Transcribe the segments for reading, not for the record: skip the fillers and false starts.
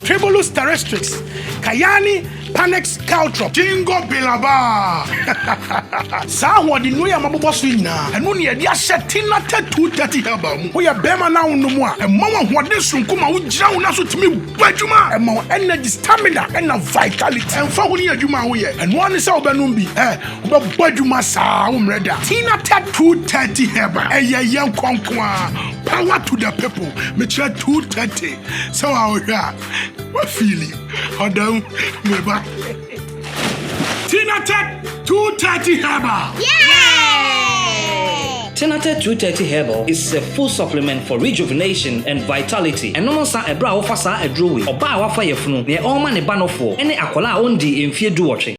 Tribulus terrestris, Cayani Panax caltrop, Ginkgo biloba. Saa ahoɔdennuro yi a mabobɔ so yi nyinaa, ɛno na yɛde ahyɛ Tinatett 230 Herbal mu. Woyɛ barima na wonom a, ɛma wo ahoɔden soronko ma wogyina wo nan so tumi bɔ adwuma. Ɛma wo energy, stamina, ɛna vitality. Ɛmfa ho ne adwuma a woyɛ, ɛno ara ne sɛ wobɛnom bi. Ɛ, wobɛbɔ adwuma saa, wommrɛ da. Tinatett 230 Herbal, ɛyɛ yɛn nkwa nko ara. Power to the people. Mekyerɛ 230. Sɛ woahwɛ a, wafeeli. Ɔdam, me ba. Tinatett 230 Herbal. Yeah! Tinatett 230 Herbal is a full supplement for rejuvenation and vitality. Ɛnom nsa ɛberɛ a wofa saa aduro wei, ɔbaa a wafa yafunu, neɛ ɔrema ne ba nofoɔ, ɛne akwadaa a ɔndii mfeɛ duwɔtwe.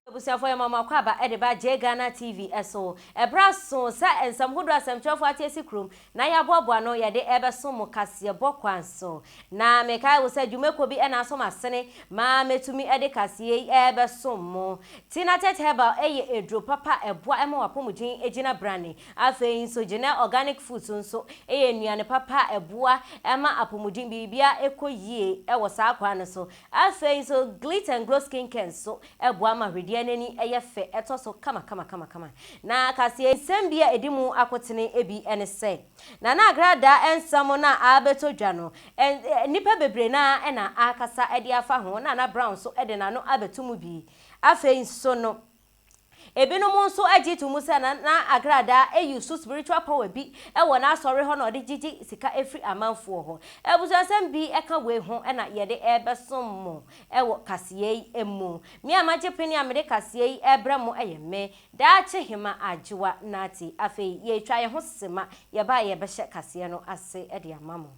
Abusuafoɔ yɛma mo akwaaba de ba Jay Ghana TV so. Ɛberɛ aso sɛ nsɛm hodoɔ a asɛmtwerɛfoɔ ate asi kurom na yɛaboaboa ano yɛde rebɛsom mo kaseɛbɔ kwan so. Na mekae wo sɛ dwumakuo bi na aso m'asene ma mɛtumi de kaseɛ yi rebɛsom mo. Tinatet Herbal yɛ aduro papa a ɛboa ma w'apɔmuden gyina brane. Afei nso Genel Organic Foods nso yɛ nnuane papa a ɛboa ma apɔmuden biribiara kɔ yie wɔ saa kwan no so. Afei nso Glit and Glow Skincare nso boa ma hwedeɛ no ani yɛ fɛ, ɛtɔ so kamakamakama. Na kaseɛ nsɛm bi a ɛdi mu akotene bi ne sɛ, Nana Agradaa nsɛm no a abɛtɔ dwa no, nnipa bebree no ara na akasa de afa ho, Nana Brown nso de n'ano abɛto mu bi. Afei nso no, ebinom nso gye to mu sɛ Nana Agradaa use spiritual power bi wɔ n'asɔre hɔ na ɔde gyegye sika firi amanfoɔ hɔ. Abusuasɛm bi ka wei ho na yɛde rebɛsom mo wɔ kaseɛ yi mu. Me a magye pene a mede kaseɛ yi rebrɛ mo yɛ me, Daakye Hema Adwoa Nartey. Afei yɛretwa yɛn ho sema, yɛba a yɛbɛhyɛ kaseɛ no ase de ama mo.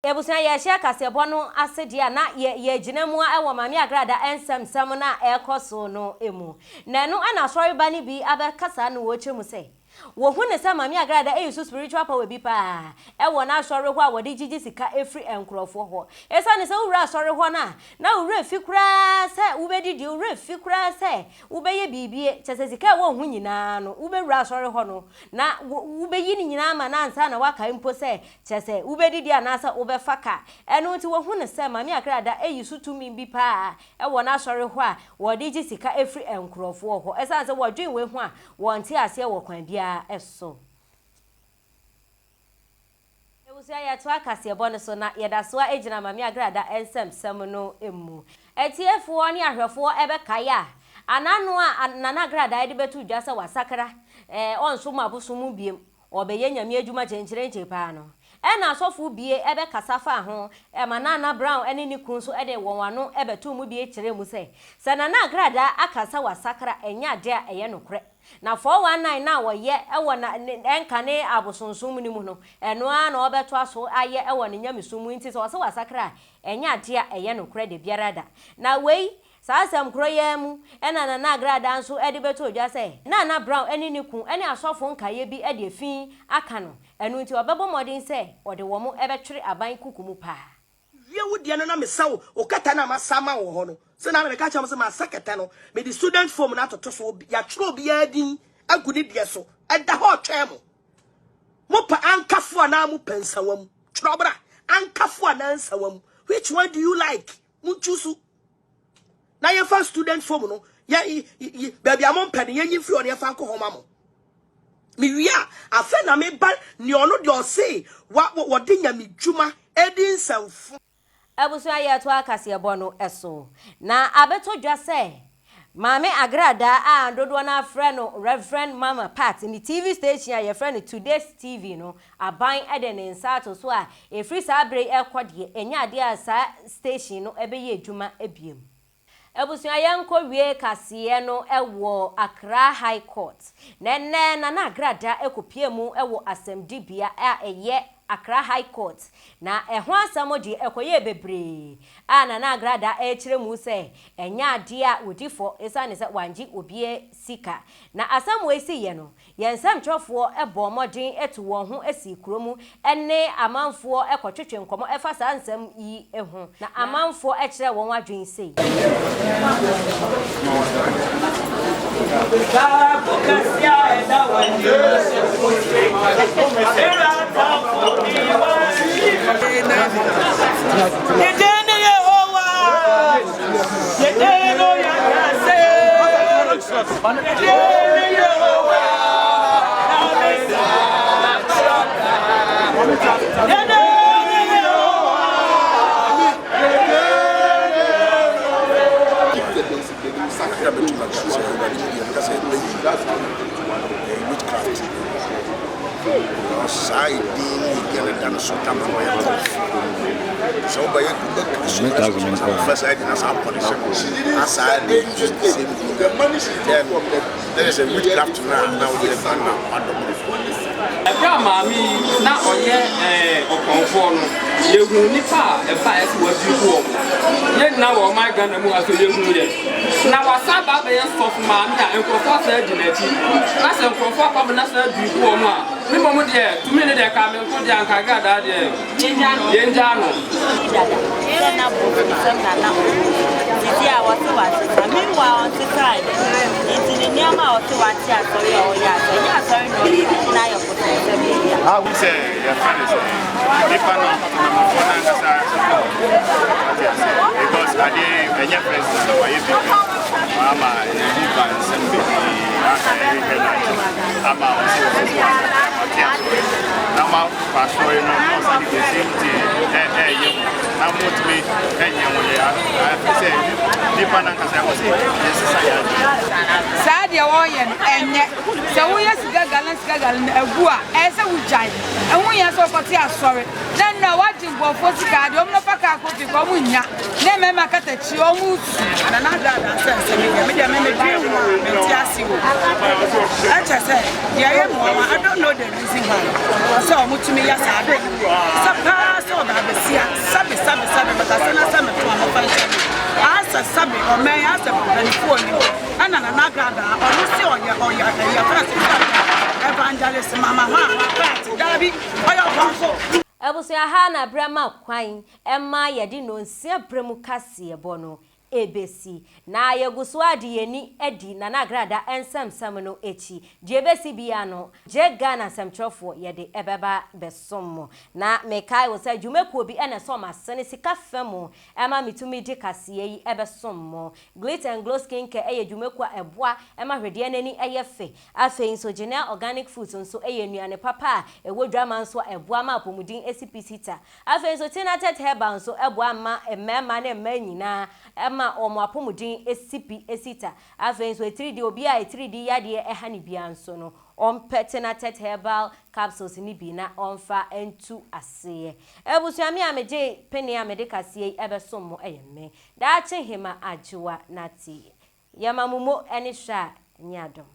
Abusua yɛrehyɛ kaseɛbɔ no ase deɛ a na yɛ yɛgyina mu ara wɔ Maame Agrada nsɛmsɛm no a ɛrekɔ so no mu. Na ɛno na asɔreba no bi abɛkasa na wɔrekyerɛ mu sɛ wɔhu no sɛ Maame Agrada use spiritual power bi paa wɔ n'asɔre hɔ a wɔde gyegye sika firi nkurɔfoɔ hɔ. Ɛsiane sɛ wowura asɔre hɔ no a na wo werɛ fi koraa sɛ wobɛdidi, wo werɛ fi koraa sɛ wobɛyɛ biribi, kyerɛ sɛ sika a ɛwɔ wo ho nyinaa no wobɛwura asɔre hɔ no na wobɛyi ne nyinaa ama no ansa na woakae mpo sɛ Kyerɛ sɛ, wobɛdidi anaasɛ wobɛfa ka. Ɛno nti, wɔhu no sɛ Maame Akrada ayi so tumi bi pa ara wɔ n'asɔre hɔ a wɔde gye sika firi nkurɔfoɔ hɔ. Ɛsiane sɛ wɔdwen wei ho a, wɔnte aseɛ wɔ kwan biara so. Abusua, yɛtoa kaseɛbɔ no so na yɛda so ara gyina Maame Agrada nsɛmsɛm no mu. Atiefoɔ ne ahwɛfoɔ bɛkae a, anano a Nana Agrada de bɛto dwa sɛ wasakra, ɔnsom abosom biom, Ɔrebɛyɛ Nyame adwuma kyenkyerenkye paa no, ɛna asɔfo bie bɛkasa faa ho, ɛma Nana Brown ne ne kunu nso de wɔn ano bɛtoo mu bie kyerɛɛ mu sɛ, sɛ Nana Agradaa aka sɛ wasakra ɛnyɛ adeɛ a ɛyɛ nokorɛ. Na 419 no a ɔyɛ wɔ na ne ɛnkane abosonsom no mu no, ɛno ara na ɔrebɛtoa so ayɛ wɔ ne nyamesom mu, nti sɛ ɔse wasakra a, ɛnyɛ adeɛ a ɛyɛ nokorɛ dabiara da. Na wei Saa asɛm korɔ yi ara mu na Nana Agradaa nso de bɛtoo dwa sɛ Nana Brown ne ne kun ne asɔfo nkaeɛ bi de efi aka no, ɛno nti ɔbɛbɔ mmɔden sɛ ɔde wɔn bɛtwere aban kuku mu paa. Wie wo deɛ no na mesa wo wo kɛtɛ no a masa ama wo hɔ no. Sɛ na meka kyerɛ mo sɛ masa kɛtɛ no, mede student form no atoto so, yɛatwerɛ obiara din agu ne deɛ so, ɛda hɔ retwɛn mo. Mopɛ ankafo anaa mopɛ nsawam? Twerɛ bra, ankafo anaa nsawam? Which one do you like? Monchoose. Na yɛmfa student form no, yɛ baabi a mompɛ no, yɛnyi mfiri hɔ na yɛmfa nkɔ hɔ ma mo. Mewie a, afei na meba nea ɔno deɛ ɔse wɔde nyamedwuma edi nsɛmfo. Abusua yɛtoa kaseɛbɔ no so. Na abɛtɔ dwa sɛ Maame Agradaa a dodoɔ no ara frɛ no Rev. Mama Pat ne TV station a yɛfrɛ no Today's TV no, aban de ne nsa ato so a ɛfiri saa berɛ yi rekɔ deɛ, ɛnyɛ adeɛ a saa station no bɛyɛ adwuma biom. Abusua yɛnkɔ wie kaseɛ no wɔ Accra High Court. Na ɛnnɛ Nana Agrada kɔpue mu wɔ asɛmdibea a ɛyɛ Accra High Court. Na ɛho asɛm deɛ ɛkɔyɛɛ bebree a Nana Agrada rekyerɛ mu sɛ ɛnyɛ adeɛ a wɔdi fɔ ɛsiane sɛ wangye obiara sika. Na asɛm wei siiɛ no, Yɛn nsɛmtwerɛfoɔ bɔɔ mmɔden tuu wɔn ho sii kuro mu ne amanfoɔ kɔtwetwe nkɔmmɔ fa saa nsɛm yi ho, na amanfoɔ kyerɛɛ wɔn adwene sei. Saa edin ne edin a ɛda no so tam na ɔyɛ kɔmfo. Sɛ wobɛyɛ wobɛfrɛ saa edin na saa pɔnishe no na saa de same thing then na kyerɛ sɛ witchcraft no a na wode adwuma no na wadɔ mo. Ɛberɛ a maame yi na ɔyɛ ɔkɔmfoɔ no, yɛhuu nnipa a ɛbaeɛ sɛ wɔadwiri wɔn. Yɛn nyinaa wɔ ɔman Ghana mu ha so yɛhuu yɛ. Na wasan aba abɛyɛ sɔfo maame a nkurɔfoɔ asan adi n'akyi. Na sɛ nkurɔfoɔ akɔ abɛn asan adwiri wɔn a, me mmom deɛ, tumi no deɛ, ka me nko deɛ, anka agradaa deɛ. Yɛngyaa no. Dada sɛ na bosomsɛm na na ɔwɔ mu sisi a wɔse wasesa meanwhile ɔnsesae nti ne nneɛma a ɔse wate asɔre a ɔyɛ asɔre ɛnyɛ asɔre na ɔyɛ ne nyinaa yɛ bosomsɛm bi a. Wohu sɛ yɛfrɛ no sɛ nipa no temamufoɔ no ankasa ɔte aseɛ because adeɛ ɛnyɛ first na wayɛ bi pɛ ama ɛyi ba nsɛm bebree aka ɛhwehwɛ no akyɛ ama ɔsɛ wɔsɛ sɛ wate asɔre na ma Kɔ asɔre no na ɔsan de the same thing ɛɛyɛ mo na motumi ɛnyɛ mo yɛ afɛ sɛ nipa nankasa ɛwɔ sɛ yɛsesa yɛ adwene. Saa deɛ wɔyɛ no ɛnyɛ sɛ woyɛ sika gala sika gala no agu a ɛyɛ sɛ wogyae ɛho hia sɛ wokɔte asɔre na nnɛ woagye nkurɔfoɔ sika adeɛ ɔmo nafa kaa kɔ fie kɔ ɔmo nnya ne mmarima katakyi ɔmo su. Nana Agrada sɛ nsɛm yi deɛ me deɛ me medwen ho a mente ase o ɛkyɛ sɛ deɛ ɛyɛ me nwanwa I don't know the Dzi hɔn sɛ ɔmo tumi yɛ saa ade no sɛ paa sɛ ɔbaa basia sɛbe sɛbe sɛbe mekasa na sɛ meto a mofa nhyɛ me asɛ sɛbe ɔman yi asɛ mpanyinfoɔ ni ɛna nana agradaa ɔno se ɔyɛ ɔyɛ ɛyɛ fɛn sɛ evangelist mama hɔ a wakra daabi ɔyɛ ɔkɔmfo. Abusua ha na berɛ ma kwan ma yɛde nonsia berɛ mu kaseɛbɔ no ɛbɛsi. Na yɛgu so ara de yɛn ani adi Nana Agrada nsɛmsɛm no akyi. Deɛ ɛbɛsi biara no, Gye Ghana nsɛmtwerɛfoɔ yɛde ɛbɛba bɛsom mo. Na mekae wo sɛ dwumakuo bi na ɛsɔ m'asene sika fa mu ma metumi de kaseɛ yi bɛsom mo. Glit and Glow Skincare yɛ dwumakuo a ɛboa ma hwedeɛ no ani yɛ fɛ. Afei nso Genel Organic Foods nso yɛ nnuane papa a ɛwɔ dwama nso a ɛboa ma apɔmuden si pi sita. Afei nso Tinatet Herbal nso boa ma mmarima ne mmaa nyinaa ma wɔn apɔmuden si pi si ta. Afei nso atiridii, obi a atiridii yadeɛ ha no biara nso no, ɔmpɛ Tinatet Herbal capsules no bi na ɔmfa ntu aseɛ. Abusua, me a megye pene a mede kaseɛ yi bɛsom mo yɛ me, Daakye Hema Adwoa Nartey. Yɛma mo mo ne hwɛ a, nyɛ adom.